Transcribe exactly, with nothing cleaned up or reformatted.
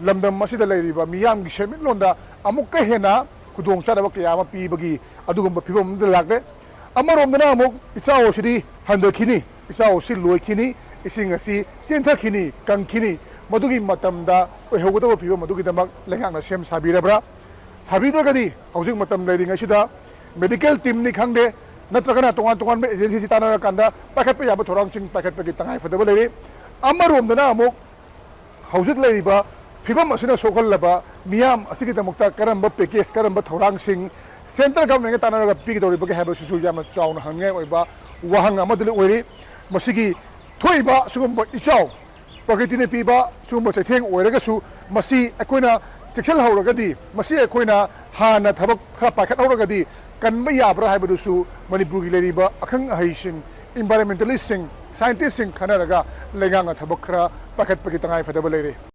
ꯂꯝꯗꯝ ꯑꯁꯤꯗ ꯂꯩꯔꯤꯕ ꯃꯤꯌꯥꯝꯒꯤ ꯁꯦꯟꯃꯤꯠꯂꯣꯟꯗ ꯑꯃꯨꯛꯀ ꯍꯦꯟꯅ ꯈꯨꯗꯣꯡꯆꯥꯗꯕ ꯀꯌꯥ ꯑꯃ ꯄꯤꯕꯒꯤ ꯑꯗꯨꯒꯨꯝꯕ ꯐꯤꯕꯝ ꯑꯃꯗ ꯂꯥꯛꯂꯦ꯫ ꯑꯃꯔꯣꯝꯗꯅ ꯑꯃꯨꯛ ꯏꯆꯥꯎ ꯑꯁꯤꯗꯤ ꯍꯟꯊꯈꯤꯅꯤ, ꯏꯆꯥꯎ ꯑꯁꯤ ꯂꯣꯏꯈꯤꯅꯤ, ꯏꯁꯤꯡ ꯑꯁꯤ ꯆꯦꯟꯊꯈꯤꯅꯤ, ꯀꯪꯈꯤꯅꯤ, ꯃꯗꯨꯒꯤ ꯃꯇꯝꯗ ꯑꯣꯏꯍꯧꯒꯗꯕ ꯐꯤꯕꯝ ꯑꯗꯨꯒꯤꯗꯃꯛ ꯂꯩꯉꯥꯛꯅ ꯁꯦꯝ ꯁꯥꯕꯤꯔꯕ꯭ꯔꯥ? ꯁꯥꯕꯤꯗ꯭ꯔꯒꯗꯤ ꯍꯧꯖꯤꯛ ꯃꯇꯝ ꯂꯩꯔꯤꯉꯩꯁꯤꯗ ꯃꯦꯗꯤꯀꯦꯜ ꯇꯤꯝꯅꯤ ꯈꯪꯗꯦ, ꯅꯠꯇ꯭ꯔꯒꯅ ꯇꯣꯉꯥꯟ ꯇꯣꯉꯥꯟꯕ ꯑꯦꯖꯦꯟꯁꯤꯁꯤ ꯇꯥꯟꯅꯔꯀꯥꯟꯗ ꯄꯥꯏꯈꯠꯄ ꯌꯥꯕ ꯊꯧꯔꯥꯡꯁꯤꯡ ꯄꯥꯏꯈꯠꯄꯒꯤ ꯇꯉꯥꯏ ꯐꯗꯕ ꯂꯩꯔꯤ꯫ ꯑꯃꯔꯣꯝꯗꯅ ꯑꯃꯨꯛ ꯍꯧꯖꯤꯛ ꯂꯩꯔꯤꯕ ꯐꯤꯕꯝ ꯑꯁꯤꯅ ꯁꯣꯛꯍꯜꯂꯕ ꯃꯤꯌꯥꯝ ꯑꯁꯤꯒꯤꯗꯃꯛꯇ ꯀꯔꯝꯕ ꯄꯦꯀꯦꯖ, ꯀꯔꯝꯕ ꯊꯧꯔꯥꯡꯁꯤꯡ ꯁꯦꯟꯇ꯭ꯔꯦꯜ ꯒꯚꯔꯟꯃꯦꯟꯒ ꯇꯥꯟꯅꯔꯒ ꯄꯤꯒꯗꯧꯔꯤꯕꯒꯦ ꯍꯥꯏꯕꯁꯤꯁꯨ ꯌꯥꯝꯅ ꯆꯥꯎꯅ ꯍꯪꯅꯤꯡꯉꯥꯏ ꯑꯣꯏꯕ ꯋꯥꯍꯪ ꯑꯃꯗꯤ ꯑꯣꯏꯔꯤ꯫ ꯃꯁꯤꯒꯤ ꯊꯣꯛꯏꯕ ꯁꯤꯒꯨꯝꯕ ꯏꯆꯥꯎ, ꯄ꯭ꯔꯀ꯭ꯔꯤꯇꯤꯅ ꯄꯤꯕ ꯁꯤꯒꯨꯝꯕ ꯆꯩꯊꯦꯡ ꯑꯣꯏꯔꯒꯁꯨ, ꯃꯁꯤ ꯑꯩꯈꯣꯏꯅ ꯆꯦꯛꯁꯤꯜꯍꯧꯔꯒꯗꯤ, ꯃꯁꯤ ꯑꯩꯈꯣꯏꯅ ꯍꯥꯟꯅ ꯊꯕꯛ ꯈꯔ ꯄꯥꯏꯈꯠꯍꯧꯔꯒꯗꯤ ꯀꯟꯕ ꯌꯥꯕ꯭ꯔꯥ ꯍꯥꯏꯕꯗꯨꯁꯨ ꯃꯅꯤꯄꯨꯔꯒꯤ ꯂꯩꯔꯤꯕ ꯑꯈꯪ ꯑꯍꯩꯁꯤꯡ, ꯏꯟꯚꯥꯏꯔꯣꯟꯃꯦꯟꯇꯦꯂꯤꯁꯁꯤꯡ, ꯁꯥꯏꯟꯇꯤꯁꯁꯤꯡ ꯈꯟꯅꯔꯒ ꯂꯩꯉꯥꯛꯅ ꯊꯕꯛ ꯈꯔ ꯄꯥꯏꯈꯠꯄꯒꯤ ꯇꯉꯥꯏ ꯐꯗꯕ ꯂꯩꯔꯦ꯫